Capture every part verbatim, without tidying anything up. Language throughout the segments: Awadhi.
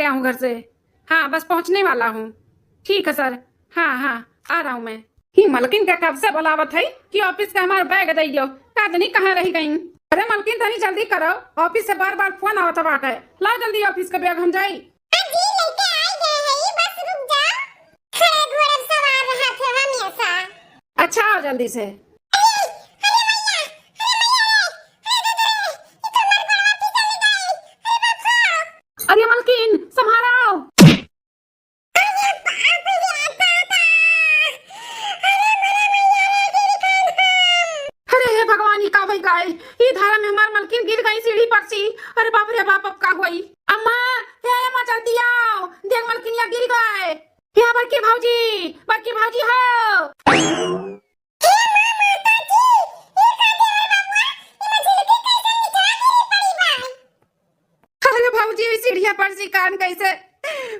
आऊँ घर से। हाँ, बस पहुँचने वाला हूँ। ठीक है सर। हाँ, हाँ, आ रहा हूँ मैं। ही मलकिन का कब से बुलावत है कि ऑफिस का हमार बैग दइयो, का जानी कहाँ रहि गइन। अरे मलकिन, तनी जल्दी करो, ऑफिस से बार बार फोन आवत बाटे। लाओ जल्दी ऑफिस का बैग, हम जाई। अजी, लेके आ गए हैं, बस रुक जाओ। खड़े घोड़े सवार रहा थे हमेशा। अच्छा, आओ जल्दी से। अरे, अरे मैया, अरे मैया रे, अरे दीदी रे, ये तो हमार गोड़वा फिसल गई। अरे बाप रे। अरे मलकिन, संभारो। अरे बाप रे बाप। अरे मोरे मैया रे, गिर गए हम। अरे हे भगवान, ई का भई गाय? ई धारा में हमार मलकिन गिर गई सीढ़ी पर से। अरे बाप रे बाप, अब का होई? अम्मा, हे अम्मा, जल्दी आओ, देख मलकिनिया गिर गए। हे बड़की भौजी, बड़की भौजी हो। हे माँ, माता जी, ई का देवर बबुआ, ई मझिलकी कैसे निचवा गिरी पड़ी बा? अरे भौजी, ई सीढ़िया पर से कान कैसे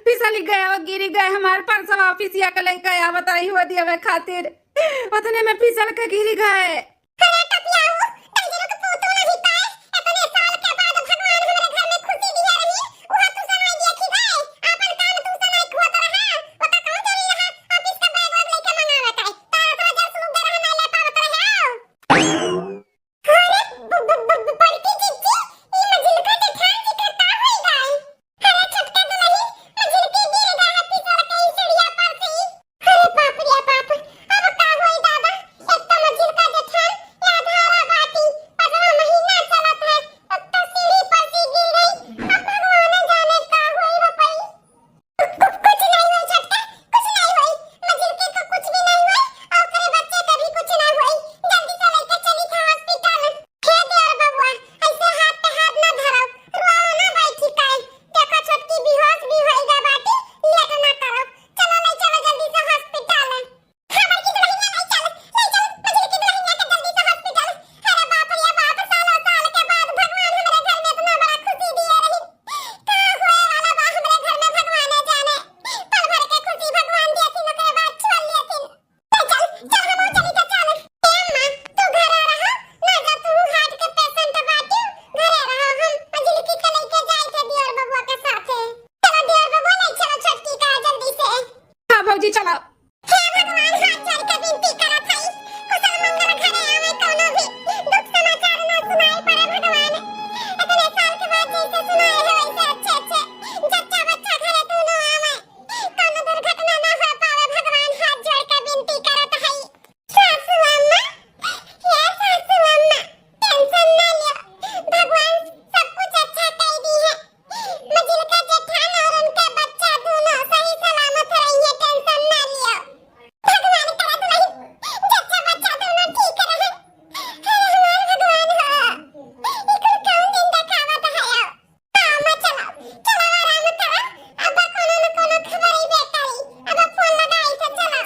फिसल गए और गिर गए। हमार परसवा ऑफिसिया के लेके आया बताई हुआ दिया खातिर, उतने में फिसल के गिर गए। अरे टपियाऊ, डाइजरो के पूतू नहीं पाए, इतने साल के बाद भगवान हमरे घर में खुशी दिया रही, उहा तू सनाई देखी गए, आपन काम तू सनाई खोत रहा, ओका कौन जरूरी रहा, ऑफिस का बैग वैग लेके मंगावे का, तारा तो जर सुलूक दे रहा, ना ले पावत रहे हो। अरे ब-, ब-, ब-, ब-, बड़की जिज्जी, ई मझिलका जेठान जी का का होई गई? अरे छोटका दुलही, मझिलकी गिर गए है फिसल के ई सीढ़िया पर से। अरे बाप रे बाप, अब का होई दादा? एक तो मझिलका जेठान या धारा बाटी, पचवा महीना चलत है, अब तो सीढ़ी पर से गिर गई। अब भगवान जाने का होई बपई। कु-, कु-, कुछ नहीं होई छोटका, कुछ नहीं होई। मझिलकी को कुछ भी नहीं होई और ओकरे बच्चे का भी कुछ नहीं होई। जल्दी से लेके चली था हॉस्पिटल। हे देवर बबुआ, ऐसे हाथ पे हाथ ना धरो, रुआओ ना भाई, ठीक है? देखो छोटकी बेहोश भी होई गा बाटी, लेट ना करो, चलो ले चलो जल्दी से हॉस्पिटल। हाँ बड़की दुलहिनिया, ले चल, ले चल, मझिलकी दुलहिनिया के जल्दी से हॉस्पिटल। अरे बाप रे बाप, सालों साल के बाद भगवान हमरे घर में इतना बड़ा खुशी दिए रही। का होए वाला बा हमरे घर में भगवान जाने। पल भर के खुशी भगवान दिए थी, ओकरे बाद छोड़ लिए थी। ले चल, चल हम चली के चल। ए अम्मा, तू घरे रहो, ना जा तू हार्ट के पेशेंट बाटी, घरे रहो, हम मझिलकी के लेके जाए थे देवर बबुआ के साथे। चलो देवर बबुआ, ले चलो छोटकी का जल्दी से। हाँ भौजी, चलो। हे भगवान, हाथ जोड़ के विनती करत हई, कुशल मंगल घरे आवे, कौनो भी दुख समाचार ना सुनाए पड़े भगवान। इतने साल के बाद जैसे सुनाए है वैसे अच्छे अच्छे जच्चा बच्चा घरे दूनो आवे, कौनो दुर्घटना ना हो पावे भगवान, हाथ जोड़ के विनती करत हई। सासू अम्मा, हे सासू अम्मा, टेंशन ना लियो, भगवान सब कुछ अच्छा कर दी है। मझिलका जेठान और उनका बच्चा दोनों सही सलामत रहिए, टेंशन ना लियो। भगवान करा दुलही, जच्चा बच्चा दोनों ठीक रहे। हे हमार भगवान हो, ई कुल कौन दिन देखावत है? हाँ, अम्मा, चलो, चलो, आराम करो। अब कोनो न कोनो खबर अइबे करी। अब फोन लगाई तो चलो।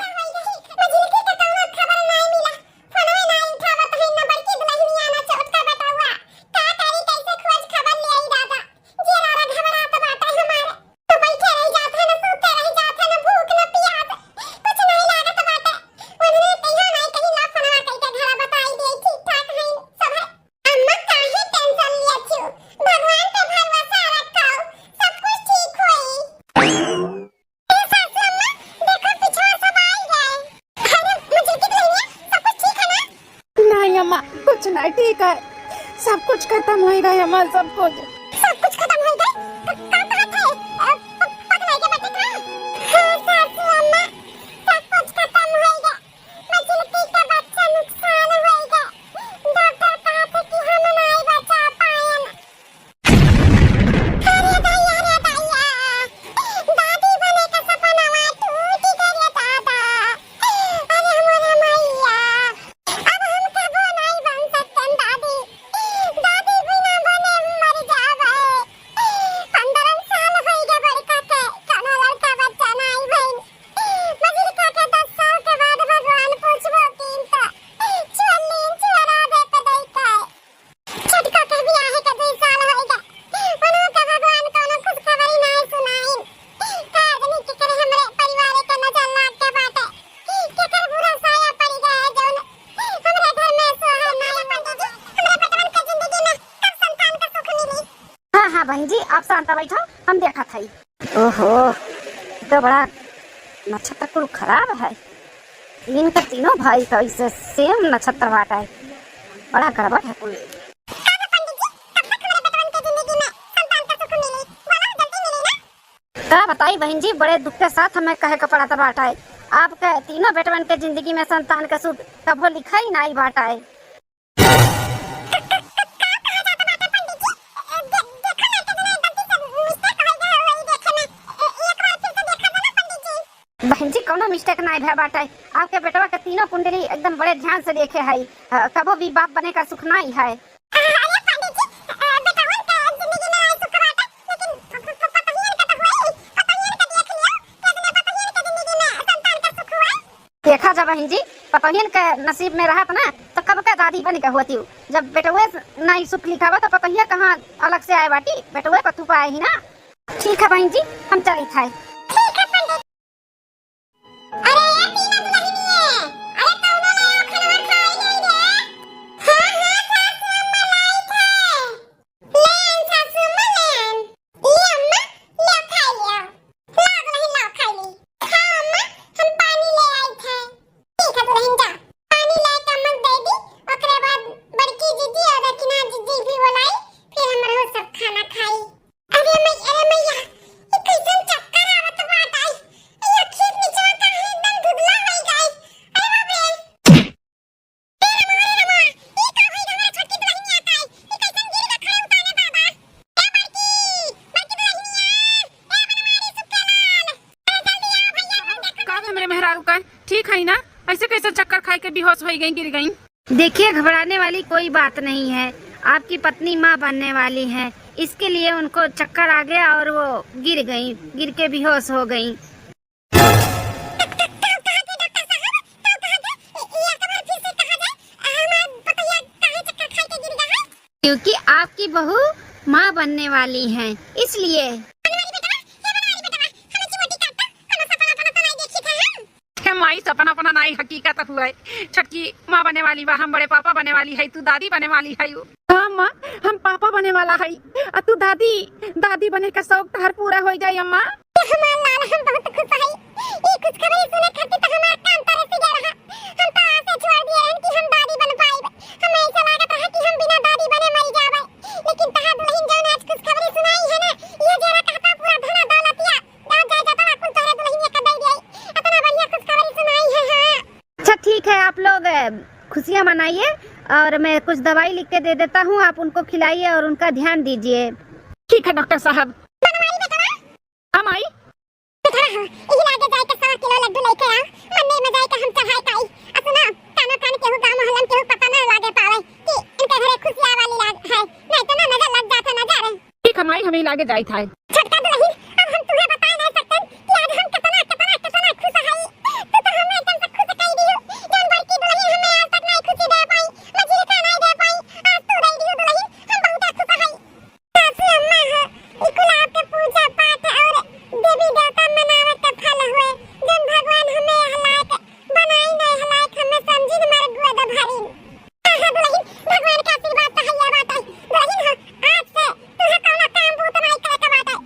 मझिलकी के कौनो खबर नाई मिला। फोनवे नाई उठावत है, न बड़की दुलहिनिया, न छोटका बेटवा। का करी, कैसे खोज खबर ले आई दादा? जियरा रे घबरात बाटे हमार। न बैठे रह जात है, न सूते रह जात है, न भूख, न पियास। कुछ नाई लागत बाटे। उन्हने कहियो नाई कहीं ला फोनवा कइके घरा बताई दे, ठीक ठाक है सब है। अम्मा काहे टेंशन लिया थी? भगवान पे भरोसा रखो, सब कुछ ठीक होई। ए सासू अम्मा, देखो पिछवा सब आई गए। अरे मझिलकी दुलहिनिया, सब कुछ ठीक है ना? नहीं अम्मा, कुछ नहीं ठीक है, सब कुछ खत्म हो गए अम्मा, सब कुछ। सब कुछ खत्म हो गए? क-, का बात है? अ, प-, पगला के बटे का? हाँ सासू अम्मा, सब कुछ खत्म हो गए। मझिलकी के बच्चा नुकसान होइगा। डॉक्टर कहत कि हम नाई बचा पाएन। अरे दैया रे दैया, दादी बने के सपनवा टूट गए रे दादा। अरे हमरे मैया, अब हम कबो नाई बन सकतन दादी। दादी बिना बने मर जावे। पंद्रह साल होइगा बड़का के, कौनो लड़का बच्चा नाई भइल। मझिलका के दस साल के बाद भगवान पूछबो कीन त चुअल्लीन चुअरा दे पे दई के। छोटका के बियाहे के दुई साल होइगा, उन्हों के भगवान कौनो खुशखबरी नाई सुनाइन। का आदमी के करे हमरे परिवार के नजर लाग के बाटे, केकर बुरा साया पड़ी गया है जौन हमरे घर में सोहर नाई। पंडित जी, हमरे बेटवन के जिंदगी में कब संतान का सुख मिली? हाँ, हाँ बहन जी, आप शांत बैठो, हम देखत हई। ओहो, ई तो बड़ा नक्षत्र कुल खराब है। इनका तीनों भाई का ऐसे सेम नक्षत्र बाटा है, बड़ा गड़बड़ है कुल। का बताई बहन जी, बड़े दुख के साथ हमें कहे के पड़त बाटा है। आपके तीनों बेटवन के जिंदगी में संतान के सुख कभो लिखा ही नाई बाटा है। बहन जी, कौनो मिस्टेक नाई भया बाटे। आपके बेटवा के तीनों कुंडली एकदम बड़े ध्यान से देखे है, अ, कबो भी बाप बने का सुख नाई है। अरे पंडित जी, अ, बेटवन के जिंदगी में नाई सुख बाटे, लेकिन प-, प-, प-, पतोहियन के तो होई, पतोहियन के देख लियो, एक ने पतोहियन के जिंदगी में संतान का सुख हुआ। देखा जा बहिन जी, पतोहियन के नसीब में रहत ना, तो कब का दादी बन के होती हूँ। जब बेटवे नाई सुख लिखावा, तो पतोहिया कहाँ अलग से आए बाटी, बेटवे पतू पाए ही ना। ठीक है बहिन जी, हम चलित है। ठीक है पंडित। अरे ए तीनों दुलहिनिये, अरे कौनो लाओ खनवा खाई गई रे। हाँ, हाँ, सासू अम्मा लाई थे। लेन सासू अम्मा लेन। ले अम्मा, ले खाई ले। ला दुलहिन ला खाई ले। हाँ अम्मा, हम पानी ले आई थे। ठीक है दुलहिन जा, पानी ले के अम्मा दे दी, ओकरे बाद बड़की जीजी और दखिना जीजी भी बोलाई, फिर हमरो सब खाना खाई। अरे मै-, अरे मैया, ई कैसन चक्कर आवत बाटे? ई अखियन निचवा काहे एकदम धुंधला होई गई? अरे बाप रे। ए रमा, अरे रमा, ई का भइल हमरा छोटकी दुलहिनिया का? ई कैसन गिर के खड़े उताने दादा? ए बड़की, बड़की दुलहिनिया, ए बनवारी सुक्के लाल, अरे जल्दी आ भैया, हम देखो। का भइल मेरे मेहरारू का? ठीक है ना? ऐसे कैसे चक्कर खाए के बेहोश होई गई, गिर गई? देखिए, घबराने वाली कोई बात नहीं है। आपकी पत्नी माँ बनने वाली है, इसके लिए उनको चक्कर आ गया और वो गिर गई, गिर के बेहोश हो गई। क्योंकि आपकी बहू माँ बनने वाली है, इसलिए। हे माई, सपना पना नाई, हकीकत हुए। छोटकी माँ बने वाली बा, हम बड़े पापा बने वाली है, तू दादी बने वाली है। हाँ माँ, हम पापा बने वाला है, आ तू दादी। दादी बने का शौक तहर पूरा हो जाए अम्मा। हमार लाल, हम बहुत खुश है। ई खुशखबरी सुने खातिर तो हमार काम तरस गया रहा। हम तो आसे छोड़ दिए रहन कि हम दादी बन पाइब। हमें ऐसा लागत रहा कि हम बिना दादी बने मर जावे। लेकिन तहार दुलहिन जौन आज खुशखबरी सुनाई है ना, ये जेरा कहता पूरा धना दौलतिया, गाँव जायदादवा कुल तोहरे दुलहिनिया का दे दिए। इतना बढ़िया खुशखबरी सुनाई है, हाँ। अच्छा ठीक है, आप लोग, अ, खुशियाँ मनाइए और मैं कुछ दवाई लिख के दे देता हूँ, आप उनको खिलाइए और उनका ध्यान दीजिए। ठीक है डॉक्टर साहब। बनवारी बेटवा। हाँ माई। बेटवा हो, यही लागे जाए के सवा किलो लड्डू लेके आओ, मंदिर में जाए के हम चढ़ाए काई। आ सुनो, कानो कान केहू गाँव मोहल्ला में केहू पता ना लागे पावे कि इनके घरे खुशियाँ वाली लाग है, नहीं तो ना नजर लग जाता नजर। ठीक है माई, हम ही लागे जाइत है। छोटका दुलहिन, अब हम तुहे बताए नहीं सकते कि आज हम कितना, कितना, कितना खुश हई। तू तो हमें एकदम से खुश कई दियो। जौन बड़की दुलहिन हमें आज तक नहीं खुशी दे पाई, मझिलका नहीं दे पाई, आज तू दे दियो दुलहिन, हम बहुत खुश हई। सासू अम्मा हो, ई कुल आपके पूजा पाठ और देवी देवता मनावे के फल हुए, जौन भगवान हमें यह लायक बनाई नहीं, यह लायक हमें समझी हमारे गोद भरी। हाँ, हाँ, दुलहिन, भगवान के आशीर्वाद तो हैया बाटे। दुलहिन हो, आज से तुहे कौनो काम बूत नाई करे के बाटे।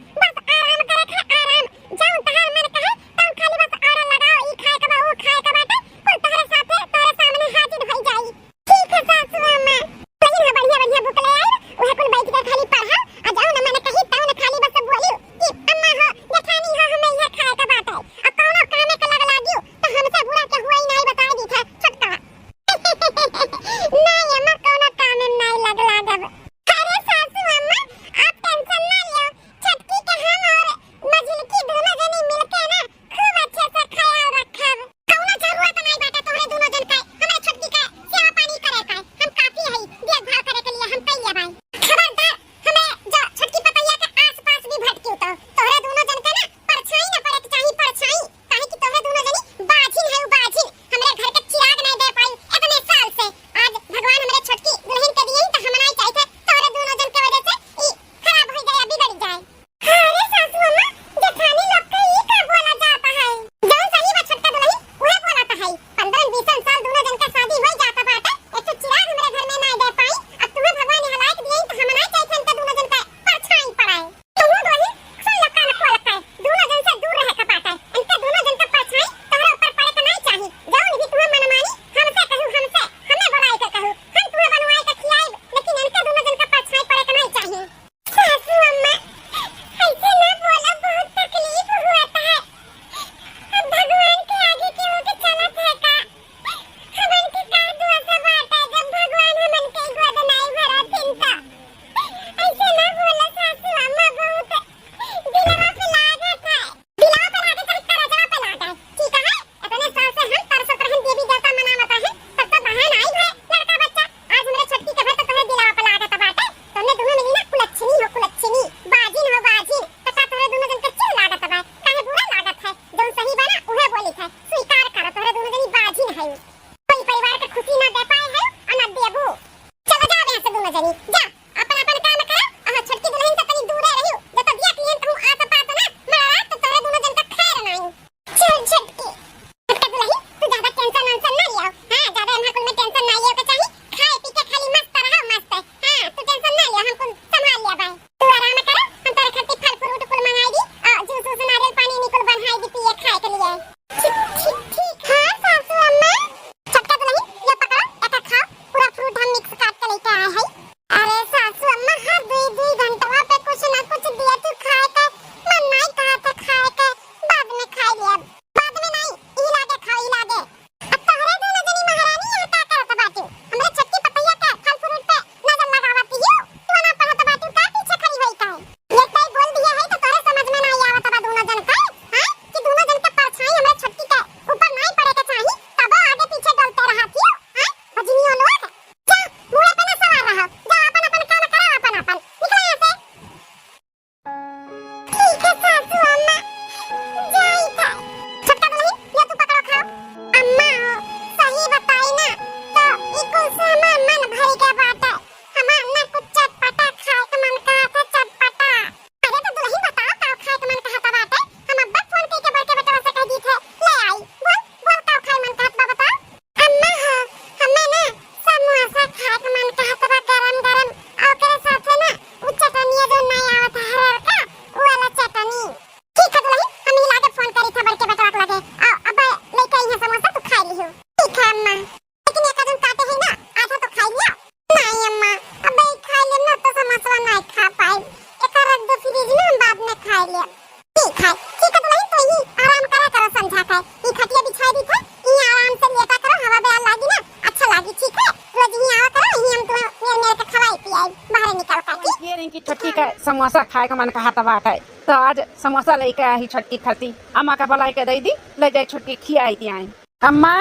समोसा खाए का मन कहत बाटे, तो आज समोसा लेके आई छोटकी खरती। अम्मा का बुलाए के दे दी, ले जाए छोटकी खियाई दियाई। अम्मा,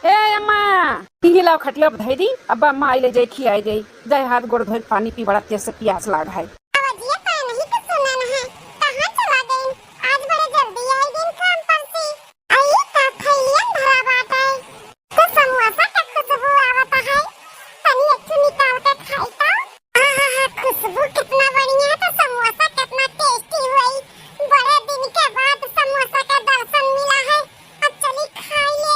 ए अम्मा, इही लाओ खटिया पर धई दी, अब अम्मा आई ले जाए खियाई दे, जाए हाथ गोड़ धोए, पानी पी, बड़ा तेज से पियास लाग है। आवाजिया काहे नहीं के सुनन है, कहाँ चला गई? आज बड़े जल्दी आई दिन काम पर से। आई का थैलियन भरा बाटे। तो समोसा के खुशबू आवत है, तनी एक ठो निकाल के खाई तो। आहा, खुशबू कितना बढ़िया है, तो समोसा कितना tasty हुई। बड़े दिन के बाद समोसा का दर्शन मिला है, अब चली खाई ले।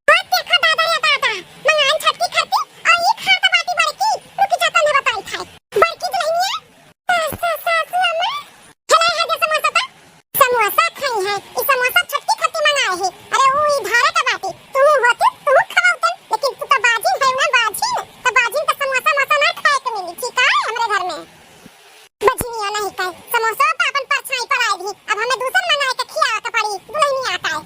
और देखो दादा रे दादा, मंगाई छोटकी खरती, और ये खात बाटी बड़की, रुक जा तने बताई खाए। बड़की दुल्हनिया, सा-, सा-, सासू अम्मा, खिलाई है जे समोसा तो? समोसा खाई है, ई समोसा छोटकी खरती मंगाए है। अरे ऊ ई धारे का बाटी, तू होती, तू खवाउतन, लेकिन तू तो बाजिन है ना बाजिन, तो बाजिन का समोसा मोसा ना खाए के मिली, ठीक है, हमरे घर में। बजनिया नहीं कहे, समोसा तो अपन परछाई पड़ाए दी, अब हमें दूसर मंगाए के खियावे के पड़ी, दुल्हनिया का है।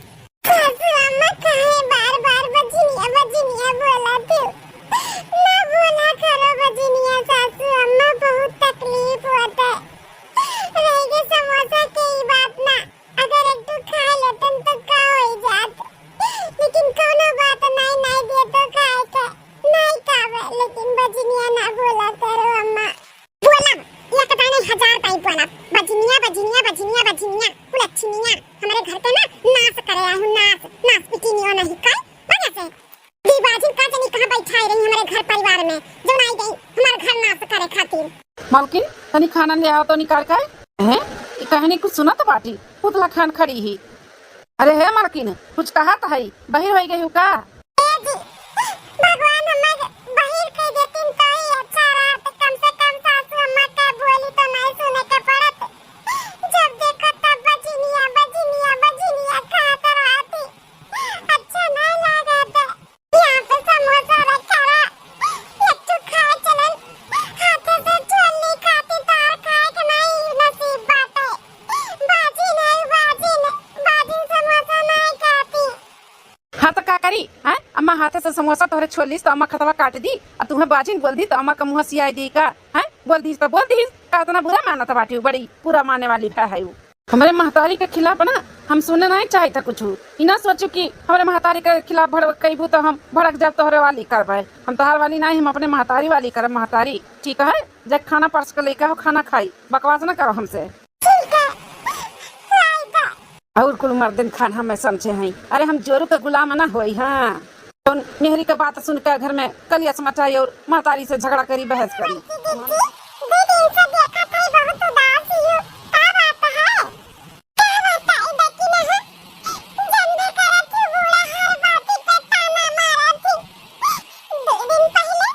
सासू अम्मा काहे बार बार बजनिया बजनिया बोला तू? ना बोला करो बजनिया, सासू अम्मा बहुत तकलीफ होत है। रह गए समोसा के ही बात ना, अगर एक ठो खा लेतन तो का हो जात, लेकिन कोनो बात नहीं, नहीं दे तो खाए के, नहीं खावे, लेकिन बजनिया ना बोला करो अम्मा। बोलब, एक दाई नहीं हजार दाई बोलब। बजनिया, बजनिया, बजनिया, बजनिया, कुलच्छिनिया, हमरे घर पे ना नाश करे आए हूँ, नाश, नाश पिटिनियो नहीं कल, वजह से। दी बाजिन का जनी कहाँ बैठाए रही हमरे घर परिवार में, जौन आई गई हमार घर नाश करे खातिर। मालकिन, तनी खाना ले आओ तो निकाल के। हैं? ई कहनी कुछ सुनत बाटी, पुतला खान खड़ी ही। अरे हे मालकिन, कुछ कहत है, बहिर होई गई हूँ का? ए जी, भगवान हमार बहिर कह देतिन तो ही अच्छा रहत। कम से कम सासू अम्मा के बोली तो नहीं सुने के पड़त। जब देखो तब बजनिया, बजनिया, बजनिया कहत रहती। अच्छा नहीं लागत। यहाँ पे समोसा रखा रहा, एक ठो खाए चलन। हाथे से छोल नहीं खाती, तार खाए के नहीं नसीब बाटे। बाजिन है, बाजिन, बाजिन समोसा नहीं खाती। हाँ तो का करी, हैं? अम्मा हाथे से समोसा तोहरे छोलिस तो अम्मा खतवा काट दी, आ तुहें बाजिन बोल दी तो अम्मा का मुँह सियाई दी का, हैं? बोल दी तो बोल दी, का इतना बुरा मानत बाटी, बड़ी बुरा माने वाली है, है उ। हमरे महतारी के खिलाफ ना हम सुने नहीं चाहित कुछ। ई ना सोचू कि हमरे महतारी के खिलाफ भड़कइबू तो हम भड़क जाब, तोहरे वाली करबे। हम तोहार वाली नहीं, हम अपने महतारी वाली करब, महतारी। ठीक है, जे खाना परस के लेके हो, खाना खाई, बकवास ना करो हमसे। ठीक है, लाई बा। और कुल मर्दन खान हमें समझे हैं। अरे हम जोरू के गुलाम ना होई, हाँ। जौन मेहरी के बात सुन के घर में कलियस मचाई और महतारी से झगड़ा करी, बहस करी। दीदी, दीदी, इनसे देखा था, बहुत उदास ही हो। का बात है? का बात है, देखी ना, हाँ? जानबे करत ही बूढ़ा हर बाती पे ताना मारत ही। दो दिन पहले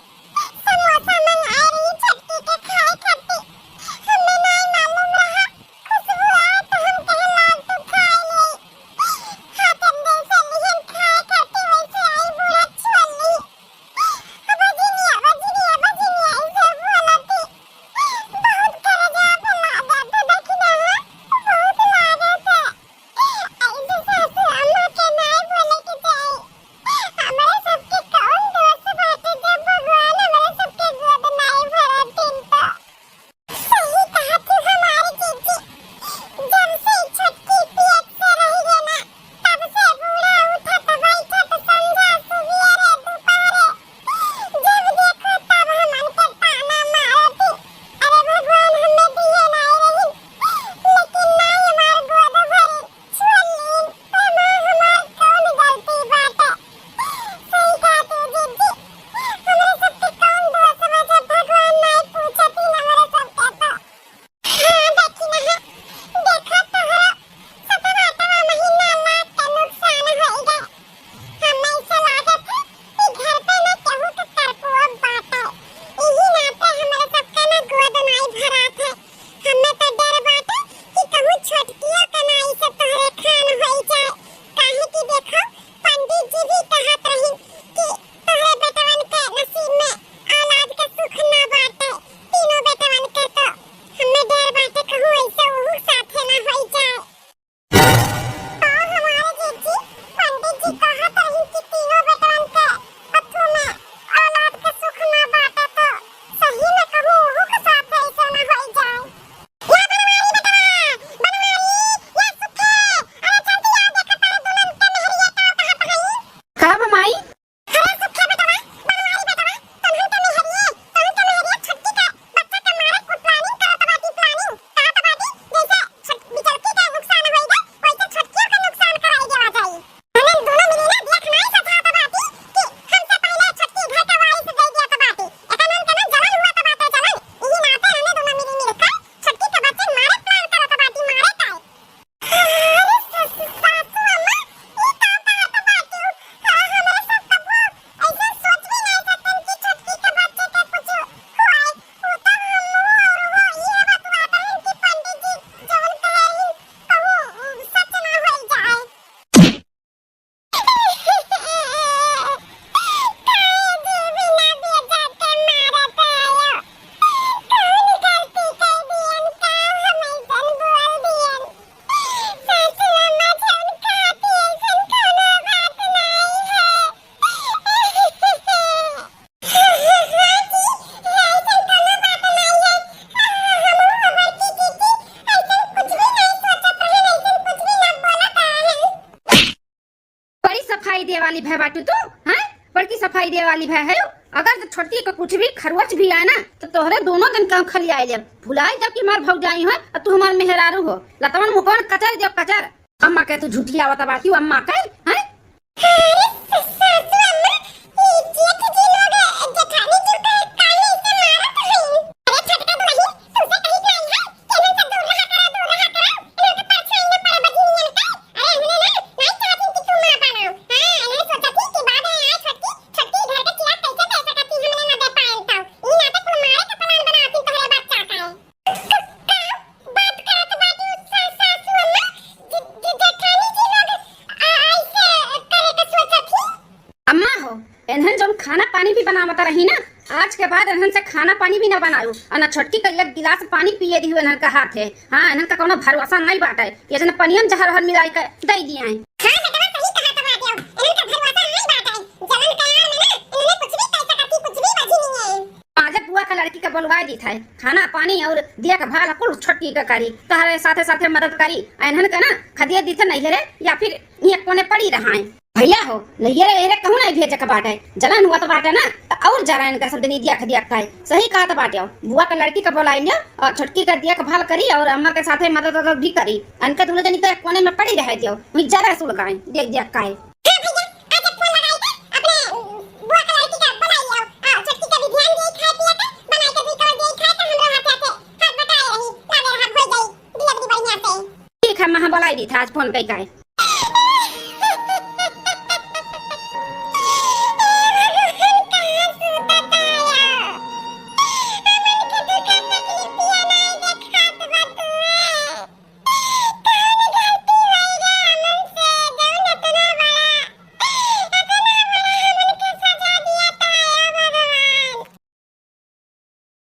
समोसा मंगाए रही छोटकी के खाए खातिर। हमें नहीं मालूम रहा, खुशबू आए तो हम कहे लाग तो खाए ले। हाथ अंदर से लिहन खाए खातिर वैसे आई बूढ़ा छोल ली। बजनिया, बजनिया, बजनिया, ऐसे बोलती। सफाई दे वाली भय बाटू तू, हैं? बड़की सफाई दे वाली भय है। अगर तो छोटकी को कुछ भी खरोच भी आए ना, तो तोहरे दोनों जन का खलियाए लेब। भुलाए जब कि हमार भौजाई हो और तू हमार मेहरारू हो। लतवन मुकवन कचर देब कचर। अम्मा के तू झूठी आवत बाटी, अम्मा के, हैं? अरे स-, सासू अम्मा, ई जेठ जी लोग जेठानी जी के काहे से मारत हईन? अरे छोटका दुलही, तुमसे कही के आई है कि इन्हन से दूर रहा करा, दूर रहा करा। इन्हन के परछाई न पड़े बहिनियन के। अरे इन्हन ना, नहीं चाहती कि तू माँ बनो। हाँ, इन्हन सोचत ही कि बाद में आए छोटकी, छोटकी घर के चिराग कैसे दे सकती, हमने ना दे पाएन तो। ई नाते कुल मारे के प्लान बनावती तोहरे बच्चा का है। का बात करत बाटू सा-, सासू अम्मा? जे-, जे-, जेठानी जी लोग आ-, ऐसे करे के सोचत ही? अम्मा हो, इन्हन जौन खाना पानी भी बनावत रही ना, आज के बाद इन्हन से खाना पानी भी ना बनायो और ना छोटकी का एक गिलास पानी पिए दियो इन्हन का हाथ है। हाँ, इन्हन का कोनो भरोसा नहीं बाटे। ये जन पनियन जहर हर मिलाई के दे दिया है। हाँ बेटवा, सही कहा तो बाटे। इन्हन का भरोसा नहीं बाटे। जलन के आड़ में ना, इन्हन कुछ भी कर सकती, कुछ भी बझी नहीं है। आज बुआ का लड़की का बोलवाए दी था, खाना पानी और देखभाल कुल छोटकी का करी, तहरे साथे साथे मदद करी। आ इन्हन का ना खदिया दी थे नैहरे या फिर ये कोने पड़ी रहा है। भैया हो, नैहरे एहरे कहूँ नहीं भेजे के बाटे, जलन हुआ तो बाटे ना, तो और जरा इनका सब दिन देखा दिया खाए। सही कहा तो बाटे हो, बुआ का लड़की का बोलाई लियो और छोटकी का देखभाल करी और अम्मा के साथे मदद उदद भी करी। इनके दोनों जनी तो एक कोने में पड़ी रह दियो, वही जरा सुलगाए, देख देख काहे। हाँ भैया, आज एक फोन लगाई के अपने बुआ के लड़की का बुलाई लियो। हाँ, छोटकी का भी ध्यान दिए खाए पिए के, बनाई के भी कर दिए खाए, तो हमरो हाथे हाथे हाथ बटाए रही, लागे हाथ हो जाई, दिया भी बढ़िया से। ठीक है, मैं बुलाई दी था आज फोन कई काहे।